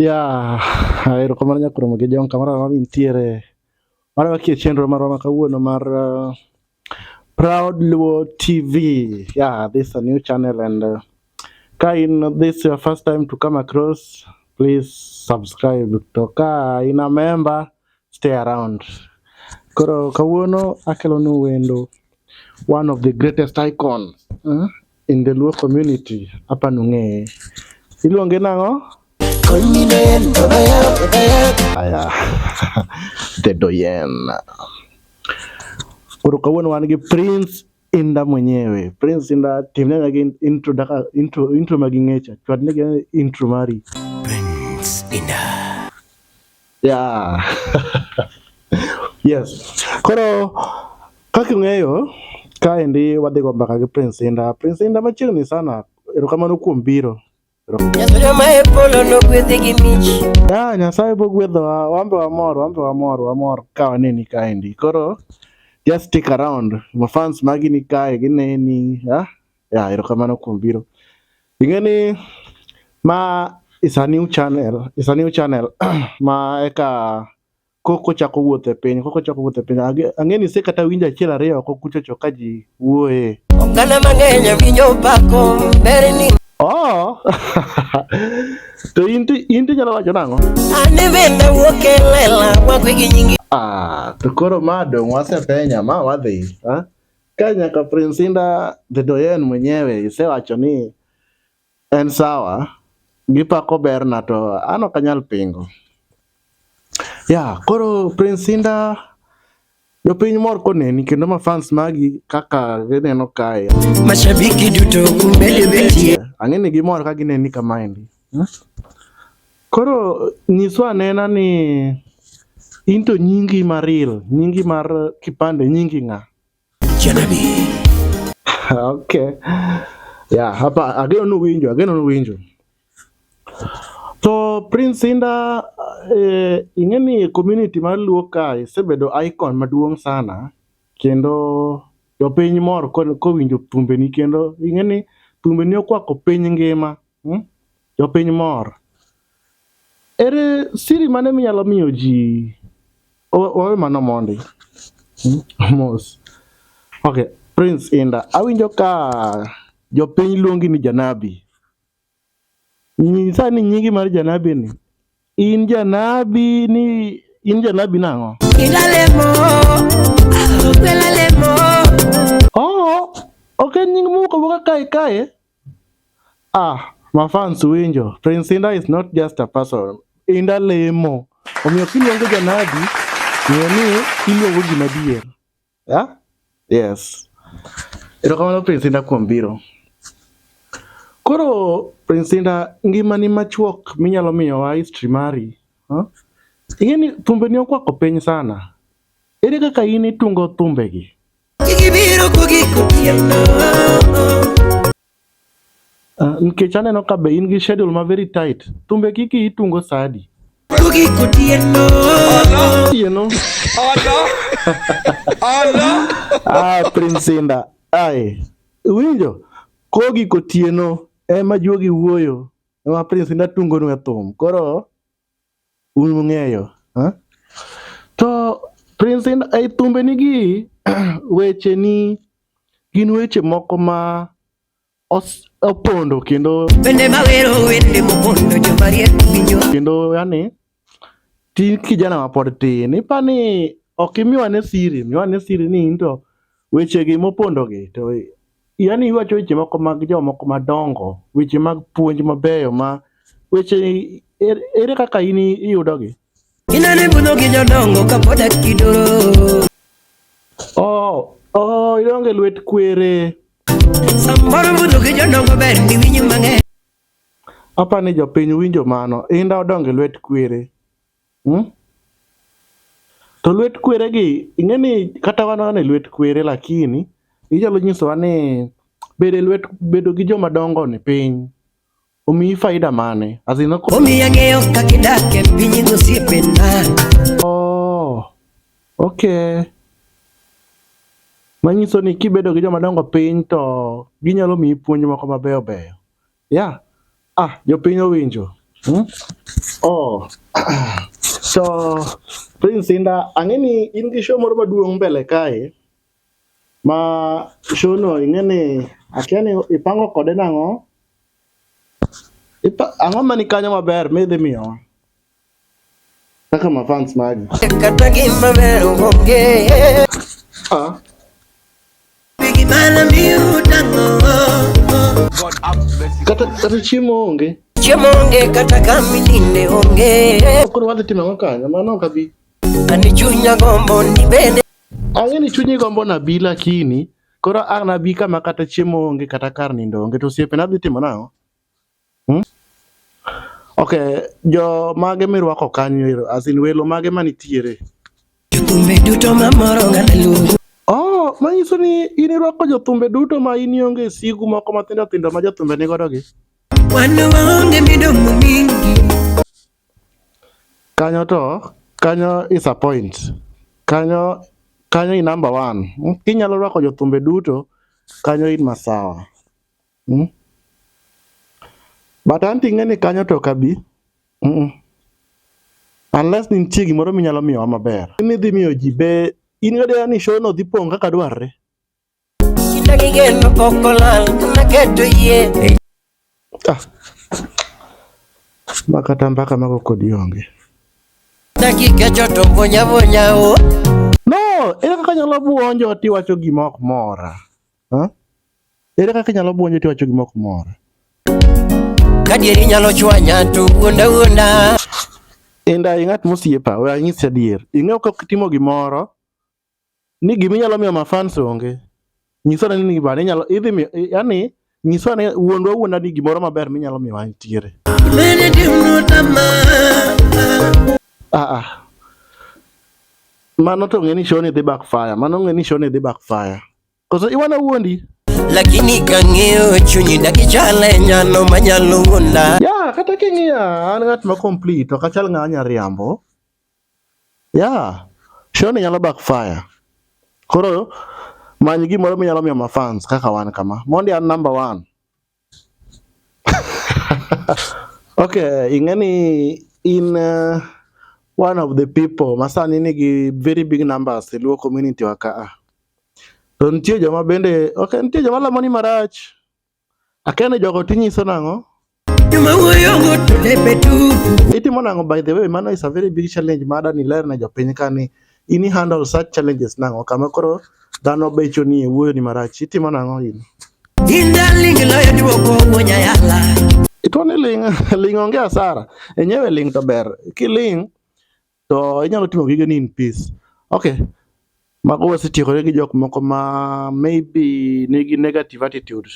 Ya, erokamano nyakuromo gi jong kamoro amora mintiere. Warwaki e chenro marwa ma kawuono mar Proud Luo TV. Yeah, this is a new channel and ka in this your first time to come across, please subscribe. To ka in a member, stay around. Koro kawuono akelonu wendo one of the greatest icons in the Luo community. Apa nung'eye. Iluonge nang'o? Aya, the Doyen. Koro kawuono wan gi Prince Inda mwenyewe. Prince Inda timne gi intro daka intro ma ging'echa. Chwadne gi intro mari. Prince Inda. Yeah. Yes. Koro kaka ung'eyo kaendi wadhi go mbaka gi Prince Inda. Prince Inda machiegni sana. Erokamano kuom biro. Nyasaye ma e polo nogwedhi gi mich. Ya, Nyasaye bogwedhowa, wambe wamor, wambe wamor, wamor ka waneni kaendi. Koro just stick around. Mafans magi ni kae gineni. Ya, ya erokamano kuom biro. Ing'e ni ma is a new channel, is a new channel ma eka koko chako wuotho e piny, koko chako wuotho e piny. Ang'e ni ise kata winjo achiel ariyo oko kuchocho ka ji wuoye. Oganda mang'eny winjo pako berni. Oh. To in to inyalo wacho nang'o? An bende awuok e lela wakwe gi nyingi. Ah, to koro ma dong' wasepenya ma wadhi. Ha? Ka nyaka Prince Inda the Doyen mwenyewe isewacho ni en sawa, gipako berna to an ok anyal pingo. Ya, koro Prince Inda jopiny mor koneni kendo ma fans magi kaka gineno kae. Mashabiki duto kumbele betie. Ang'e ni gimor ka gineni kamaendi. Koro nyiswa anena ni in to nyingi mar real, nyingi mar kipande, nyingi ng'a? Janabi. Okay. Ya, hapa ageno ni uwinjo, ageno ni uwinjo. To Prince Inda ing'e ni community mar Luo ka isebedo icon maduong' sana kendo jopiny mor kowinjo thumbeni kendo ing'e ni thumbeni okwako piny ngima. Jopiny mor. Ere siri mane minyalo miyo ji wawe mano mondi. Mos. Okay, Prince Inda, awinjo ka jopiny luongi ni janabi. Nyisa ni nyingi mar janabi ni. In janabi ni in janabi nang'o? Ilalemo. Okwelalemo. Oh, ok en nying mowuok awuoka kae kae. Ah, mafans winjo. Prince Inda is not just a person. Inda lemo. Omiyo kiluongo janabi, ng'e ni iluongo gima dier. Yeah? Yes. Erokamano Prince Inda kuom biro. Koro Prince Inda, ngimani machuok minyalo miyowa history mari. Huh? Ing'e ni thumbeni okwako piny sana. Ere kaka in itungo thumbegi? Gibiro kogik otieno. Nikech aneno ka be in gi schedule ma very tight. Thumbe kiki itungo sa adi? Kogik otieno. Otieno. Ah, Prince Inda. Ai. Iwinjo? Kogik otieno ema juogi wuoyo. Ema Prince Inda tungonu e thum. Koro un ung'eyo. Ha? To Prince Inda ei thumbeni gi weche ni gin weche moko ma opondo kendo Wende mawero wende mopondo joma riek winjo. Kendo yani ti kijana ma pod tin ipani ok imiwa ne siri miwa ne siri ni in to wechegi mopondo gi to yani iwacho weche moko mag jomoko madongo weche mag puonj mabeyo ma weche ere kaka in iyudogi? Inane budho gi jodongo kapod akidoro. Oh, idongo e lwet kwere. Samoro budho gi jodongo ber ni winyo mang'eny. Apa ni jopiny winjo mano. Inda odongo e lwet kwere. To lwet kwere gi, ing'e ni kata wan wan e lwet kwere lakini inyalo nyisowa ni bedo e lwet bedo gi joma dongo ni piny omiyi faida mane? As in, Omiya ng'eyo kaka idak e piny gosiepena. Oh, okay. Manyiso ni kibedo gi joma dongo piny to ginyalo miyi puonj moko mabeyo beyo. Yeah. Ah, jopiny owinjo. Hmm? Oh. So Prince Indah, ang'e ni in gi show moro maduong' mbele kae ma show no ing'e ni akia ni ipango kode nang'o? Ang'o mani kanyo maber midhi miyowa? Kaka mafans magi. Kata gima ber onge. Ah. Gimana miyo tang'o. Kata chiemo onge. Chiemo onge kata kamininde onge. Koro wadhi timo ang'o kanyo? Mano ok abi. Ani chunya gombo ni bende. Ang'e ni chunyi gombo nabi lakini koro ang' nabi kama kata chiemo onge kata kar nindo onge to osiepena dhi timo nang'o? Hmm? Okay, jo mage mirwako kanyo ero, as in welo mage manitiere? Jothumbe duto mamoro ng'at luongo. Oh, manyiso ni in irwako jothumbe duto ma in ionge sigu moko matindo tindo ma jothumbe ni godo gi. Wan waonge midomo mingi. Kanyo to, kanyo is a point. Kanyo, kanyo i number one. Kinyalo rwako jothumbe duto, kanyo in masawa. Hmm? But anti ing'e ni kanyo to ok abi. Mm. Unless ni nitie gimoro minyalo miyowa maber. Ni idhi miyo ji be in gadiera ni show no dhi pong' kaka dwarre. Kinda gi geno pok olal naketo yie. Ah. Ma kata mbaka mago kodi onge. Dakika to buonya buonya o. No, ere kaka nyalo buonjo tiwacho gima ok mora? Huh? Ere kaka inyalo buonjo tiwacho gima ok mora? Kadieri nyalo chwanya to wuonda wuonda. Inda ing'at mosiepa, we anyisi adier. Ing'eyo kok itimo gimoro ni gima inyalo miyo mafans onge. Nyiswa ni bana inyalo idhi miyo yani nyiswa ni wuondwa wuonda ni gimoro maber minyalo miyo wantiere. Mene timno tama. Ah ah. Mano to ng'e ni show ni dhi backfire. Mano ng'e ni show ni dhi backfire. Koso iwana wuondi? Lakini kang'eyo chunyi dakichale nyano manyalo wuonda. Ya, kata king'iya an ng'at ma complete, ok achal ng'a nyariambo. Ya, show ni nyalo backfire. Koro many gimoro minyalo miyo mafans kaka wan kama. Mondi an number one. Okay, ing'e ni in one of the people masani nigi very big numbers e Luo community wa ka a. To nitie joma bende, okay, nitie joma lamo ni marach. Akia ni jogo tinyiso nang'o? Joma wuoyogo to lepe tupu. Itimo nang'o by the way, mano is a very big challenge ma adani ler ne jopiny ka ni in i handle such challenges nang'o kama koro dhano becho ni e wuoyo ni marach. Itimo nang'o in? Inda ling loyo duoko wuonya yala. Ituo ni ling, ling onge asara. Enyewe ling to ber. Kiling to inyalo timo gigeni in peace. Okay. Mago wasetiekore gi jok moko ma maybe nigi negative attitude.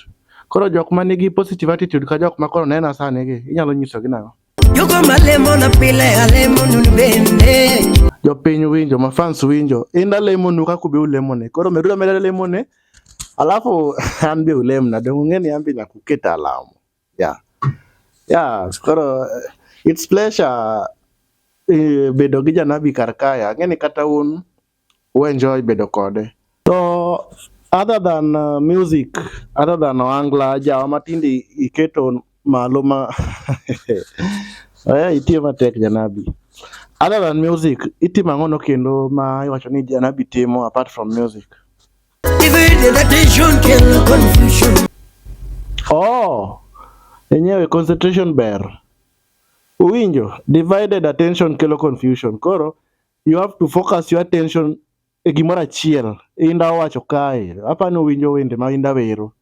Koro jok ma nigi positive attitude ka jok ma koro nena sani gi, inyalo nyisogi nang'o? Jogo malemo na pile alemo nun bende. Jopiny winjo, ma fans winjo. Inda lemonu kaka ube ulemone. Koro medu ameda lemone. Alafu an be ulemna. Dong ung'e ni an be nyaka uket alamo. Yeah. Yeah, koro it's pleasure bedo gi janabi kar kae. Ang'e ni kata un u enjoy bedo kode. To other than music, other than ohangla, jawa matinde iketo malo ma eh, itiyo matek janabi. Other than music, itimo ang'o no kendo ma iwacho ni janabi timo apart from music? Divided attention kelo confusion. Oh, enyewe concentration ber. Uwinjo, divided attention kelo confusion. Koro, you have to focus your attention e gimoro achiel. Inda owacho kae, apani uwinjo wende ma Inda wero.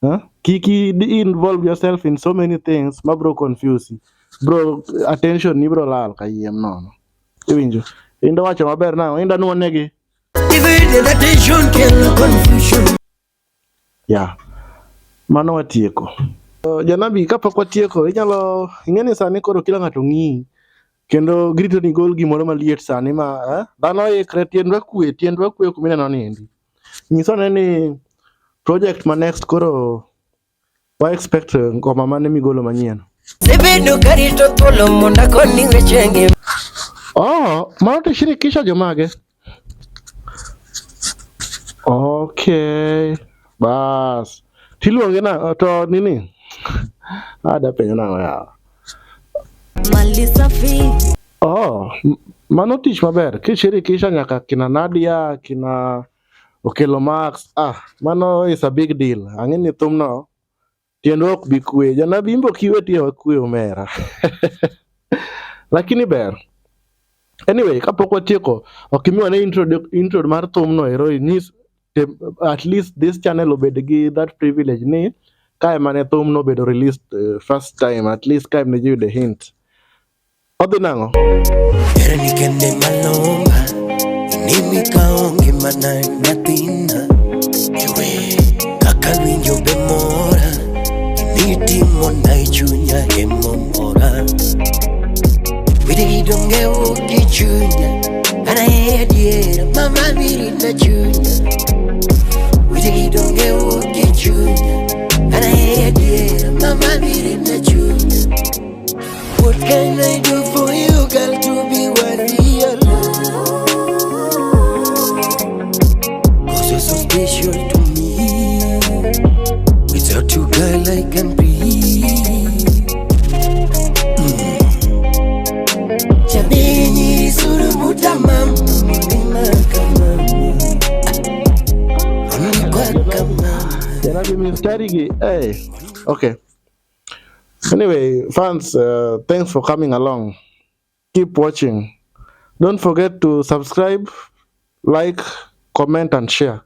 Huh? Kik involve yourself in so many things ma bro confuse you. Bro, attention ni bro lal kayiem nono. Iwinjo? Inda owacho maber nang'o? Inda nuonegi. Divided attention kelo confusion. Yeah. Mano watieko. Janabi, kapok watieko, inyalo ing'e ni sani koro kila ng'ato ng'iyi kendo girito ni gol gimoro maliet sani ma dhano ikre tiendwa kwe, tiendwa kwe kumineno niendi. Nyiswa ane ni project ma next koro wa expect ngoma mane migolo manyien. Sebedo karito thuolo mondo akoni weche ngima. Oh, mano to shirikisha jomage? Okay. Bas. Tiluonge na to nini? Ada penjo nang'o yawa. Mali safi. Oh, mano tich maber. Kishirikisha nyaka kina Nadia, kina Okelo Max. Ah, mano is a big deal. Ang'e ni thumno tiendwa ok bi kwe. Janabi imbo kiwe tie wakwe omera. Lakini ber. Anyway, kapok watieko, ok imiwa ne intro, intro mar thumno ero inyis at least this channel obed gi that privilege ni kae mane thumno obedo released first time, at least kae ne ji yude hint. Odhi nang'o? Herani kende malomba Inimi kaonge mana nyathina Ewe kaka winjo be mora Gimitimona e chunya emomora Wechegi donge wuok e chunya An aheri adiera mama birina chunya Wechegi donge wuok e chunya An aheri adiera mama birina chunya What can I do for you girl to be worthy your love? Cause you're so special to me. Without you girl I can breathe. Chabinyi suru mama Mima kama Kwa kama Janabi mistari gi, hey. Okay. Anyway, fans, thanks for coming along. Keep watching. Don't forget to subscribe, like, comment, and share.